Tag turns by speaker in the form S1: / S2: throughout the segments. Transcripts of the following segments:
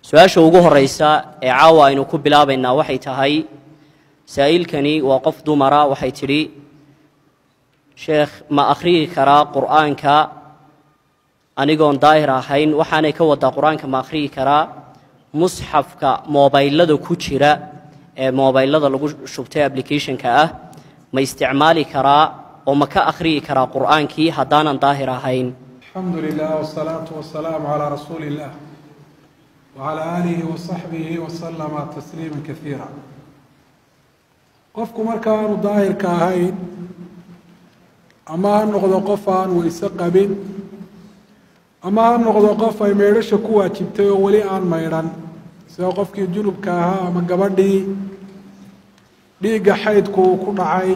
S1: Su-aasha ugu horeysa ee caawa aynu ku bilaabaynaa waxay tahay, saa'ilkani waa qof dumara, waxay tidhi: sheekh, ma akhriyi karaa qur'aanka anigoon daahir ahayn? Waxaanay ka wadaa, qur-aanka ma akhriyi karaa musxafka moobaylada ku jira ee moobaylada lagu shubtay applicationka ah? Ma isticmaali karaa oo ma ka akhriyi karaa qur'aankii haddaanan daahir ahayn?
S2: Alxamdu lilah wsalaatu wasalaamu calaa rasuuli illah wacalaa aalihi wasaxbihi wasalama tasliima kasiira. Qofku marka aanu daahirka ahayn, ama ha noqdo qof aan weyse qabin, ama ha noqdo qof ay maydhasha ku waajibtay oo weli aan maydhan, sida qofkii junubka ahaa ama gabadhii dhiigga xaydku uu ku dhacay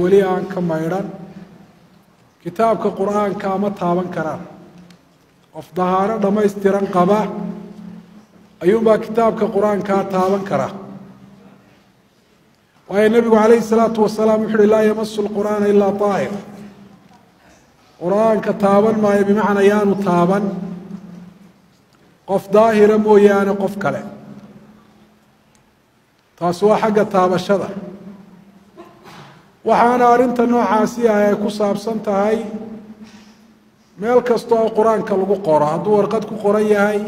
S2: weli aan ka maydhan, kitaabka qur-aanka ma taaban karaan. Qof dahaaro dhammaystiran qaba ayuunbaa kitaabka qur-aankaa taaban kara, waayo nebigu calayhi salaatu wasalaam wuxu uhi: laa yamasu lqur'aana ilaa daahir. Qur-aanka taaban maayo, bimacnaa yaanu taaban qof daahira mooyaane qof kale. Taasi waa xagga taabashada. Waxaana arrinta noocaasi ah ay ku saabsan tahay meel kasta oo qur-aanka lagu qoro, hadduu warqad ku qoran yahay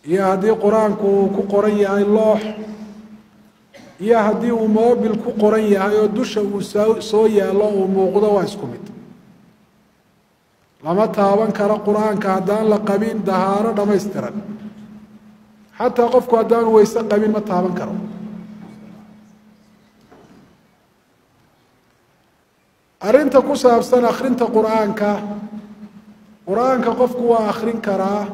S2: iyo haddii qur-aanku uu ku qoran yahay loox iyo haddii uu mobil ku qoran yahay oo dusha uu soo yaallo uu muuqdo, waa isku mid. Lama taaban karo qur-aanka haddaan la qabin dahaaro dhammaystiran. Xataa qofku haddaanu weyse qabin ma taaban karo. Arrinta ku saabsan akhrinta qur-aanka, qur-aanka qofku waa akhrin karaa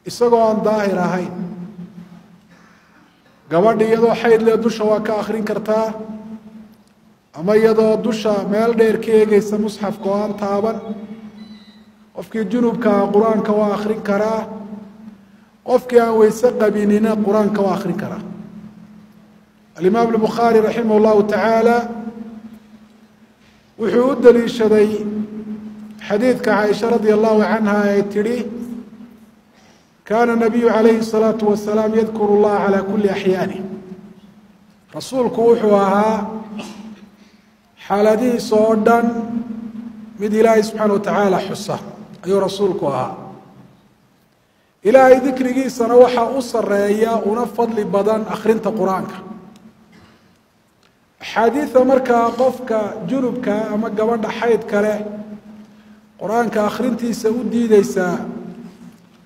S2: isagoo aan daahir ahayn. Gabadhi iyadoo xayd lee dusha waa ka akhrin kartaa, ama iyadoo dusha meel dheer ka eegeysa musxafka oo aan taaban. Qofkii junubkaa qur-aanka waa akhrin karaa, qofkii aan weyse qabinina qur-aanka waa akhrin karaa. Alimaam albukhaari raximah llahu tacaala wuxuu u daliishaday xadiidka Caaisha radia allahu canha ee tidhi: kaana nabiyu calayhi الsalaatu wasalaam yadkuru llaha calaa kuli axyaanih. Rasuulku wuxuu ahaa xaaladihiisa oo dhan mid Ilaahay subxaana watacaala xusa ayuu rasuulku ahaa. Ilaahay dikrigiisana waxaa u sareeya una fadli badan akhrinta qur-aanka. Axaadiida markaa qofka junubka ama gabadha xaydka leh qur-aanka akhrintiisa u diideysaa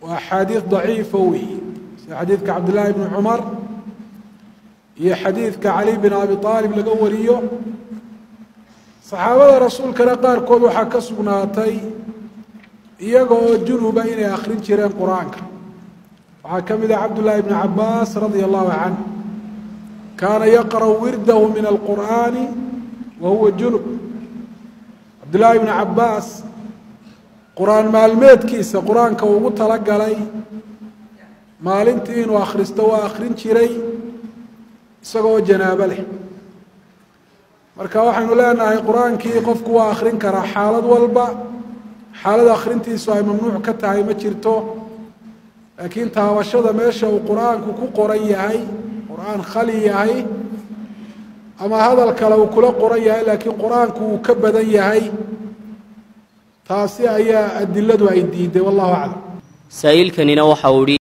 S2: waa axaadiid daciifa weyi, sida xadiidka Cabdillaahi bni Cumar iyo xadiidka Cali bin Abi Aalib laga wariyo. Saxaabada rasuulkana qaarkood waxaa ka sugnaatay iyaga oo junuba inay akhrin jireen qur-aanka. Waxaa ka mid ah Cabdullaahi bni Cabaas radia allahu canh, kaana yaqra'u wirdahu min alqur'aani wa huwa junub. Cabdullaahi bni Cabaas qur-aan maalmeedkiisa, qur-aanka ugu talagalay maalintii inuu akhristo, waa akhrin jiray isagoo janaabo leh. Marka waxaynu leenahay qur-aankii qofku waa akhrin karaa xaalad walba, xaalad akhrintiisu ay mamnuuc ka tahay ma jirto. Laakiin taabashada meesha uu qur-aanku ku qoran yahay, qur-aan khali yahay ama hadal kale uu kula qoran yahay, laakiin qur-aanku uu ka badan yahay, taasi ayaa adiladu ay diiday. Wallahu aclam.
S1: Saa'ilkanina waxa uu idhi